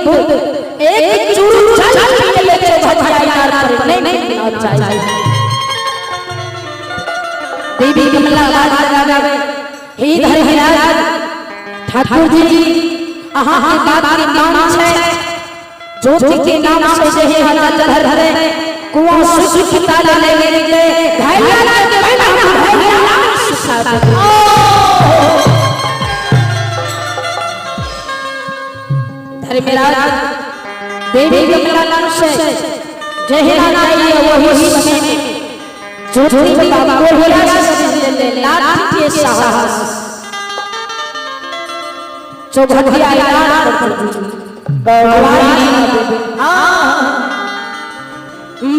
बूंद एक चूरू जल पिए ले चौभटिया इनार पर नहीं पीना चाहिए। देवी कमला लाज लगावे हे धर्मराज ठाकुर जी अहाँ के बात के मान छै ज्योति के नाम से जे है जल धरे कुआं सुख ताला ले ले घैला के बिना घैला सुखा धर्मराज देवी कमला नाम से जहिना चाहिए वही समय में ज्योति बाबा कोहिला से ले लाठी के साहस चौभटिया इनार पर गवाही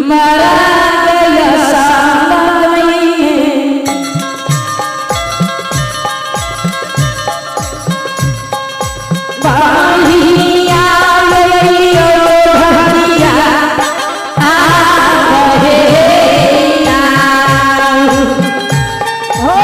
मरा गया सामने बाहिया लइयो भरिया आ रहे ना हो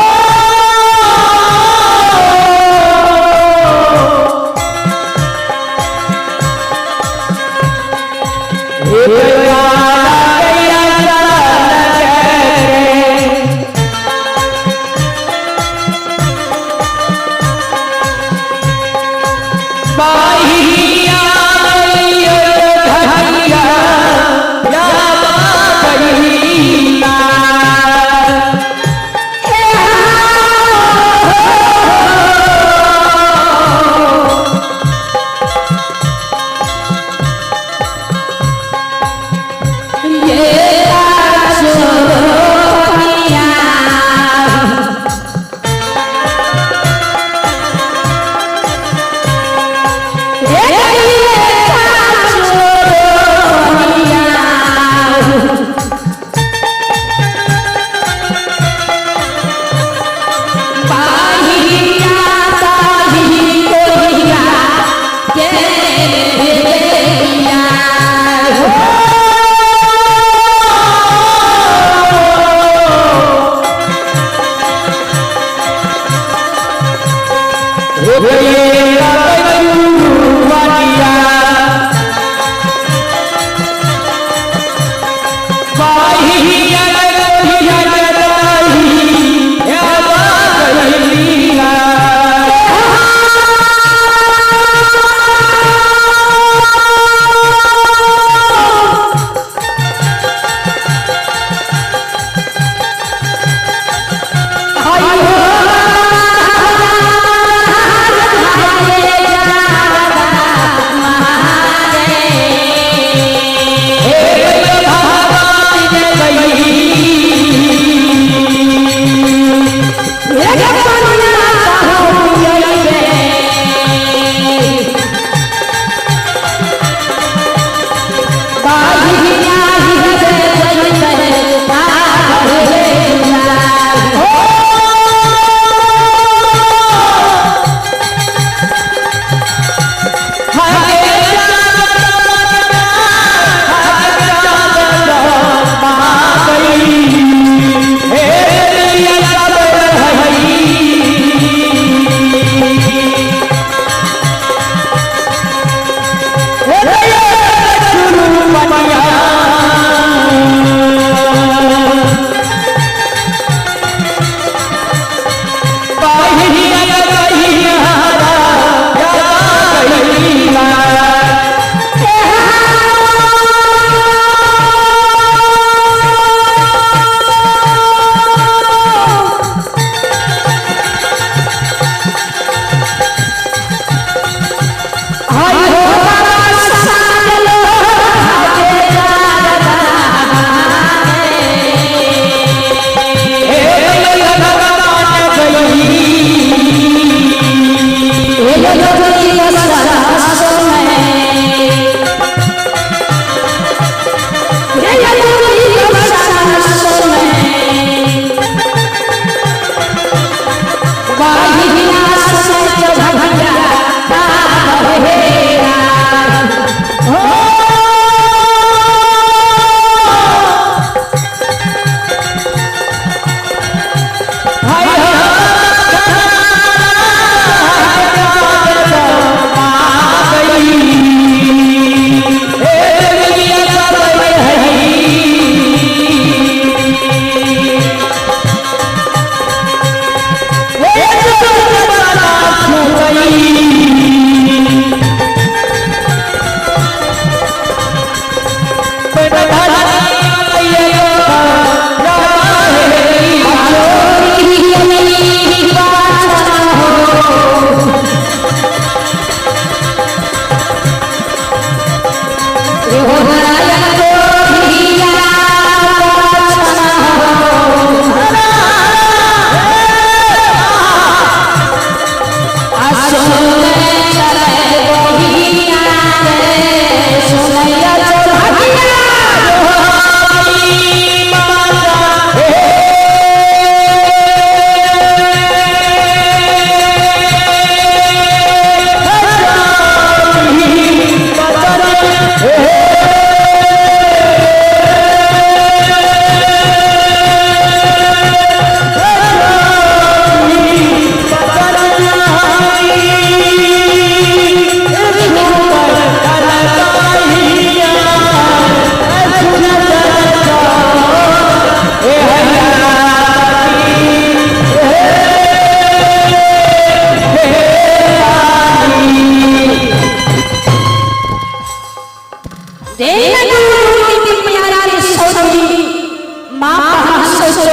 माँ बहन से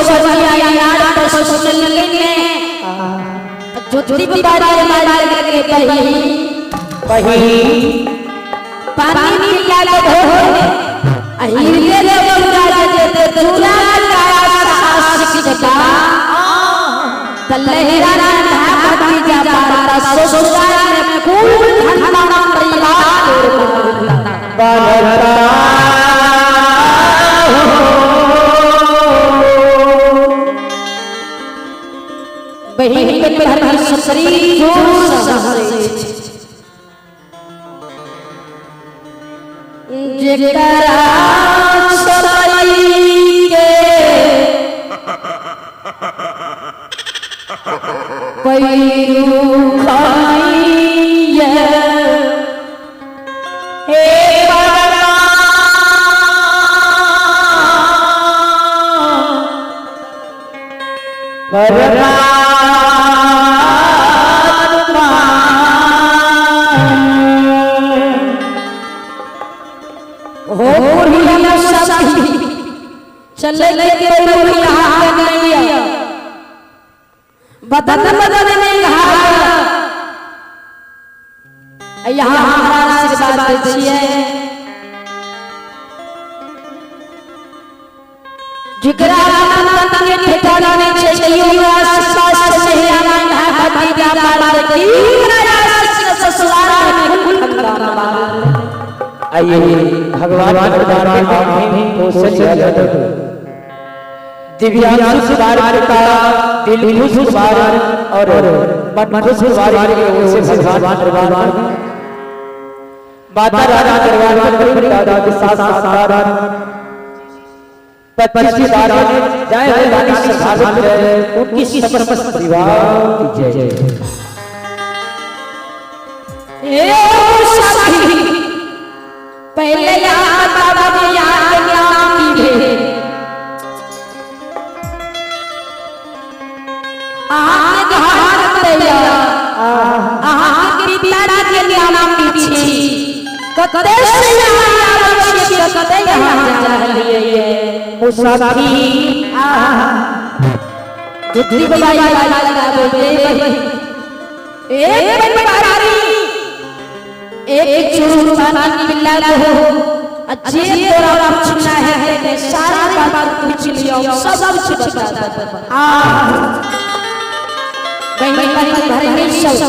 यार पर सुनल ने ज्योति बारे मार के बही बही पानी पिला के ढोल हिले रे चूड़ा जे चूड़ा का आशिक का तलहरा ना भतीजा पाता ससुराल में कुल धनवा परिवार बनता बहिन के घर ससुरी जोर सहसे जेकरा सलाई के पैरू खाइए हे परमा परमात्मा हो बुढ़िया साथी चले के पैरू यहाँ के नहीं है बदन बदन में घाव यहाँ हमारा आशीर्वाद छिए जिकरा मन के ठिकाना नहीं छै कहियो आसपास से आनंद है भतीजा पार की ससुराल में कुल खानदान आइए भगवान दरबार में आप भी कौशल यादव दिव्यांशु कुमार का दिलखुश कुमार और मनखुश कुमार की ओर से भगवान दरबार में माता रानी दरबार में प्रेम दादा के साथ साथ 25 बार जय हो रानी श्रद्धालु जय उनकी समस्त परिवार की जय। ए ओ साथी पहले याद बाबा ने याद नाम की भे अहाँ के घर करैया अहाँ के पिताजी के नाम की छी कते से यहाँ आबै छी कते यहाँ जा रहलियै मुसाफिर जुत्ती बाई लगाबे एक बारी एक चूर पानी पिला दो अच्छे तोरा पूछना है ते सारा बात पूछ लियो सब कुछ बता दो। आ बहन बहन घर में सब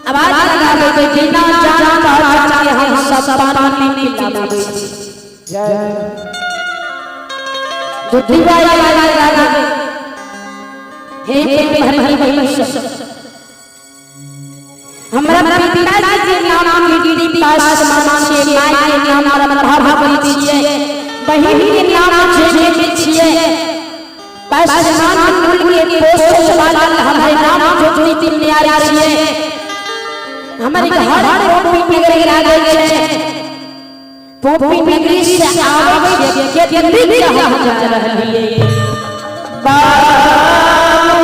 आवाज लगा दो बिना जान पहचान के हम सब पानी पिलाबै छी। जुत्ती बाई लगाबे हे प्रेम भरल बहिन सब हमरा पिताजी के नाम गिरी पासवान छियै, माय के नाम प्रभावती छियै, बहिन के नाम झेझे छियै। पासवान कुल के पोषण वाला हमर नाम ज्योति तिमनियार छियै। हमर घर पोपी नगरी लागल छै। पोपी नगरी से आबै छियै केतरी जहाँ जा रहलियै। बाबू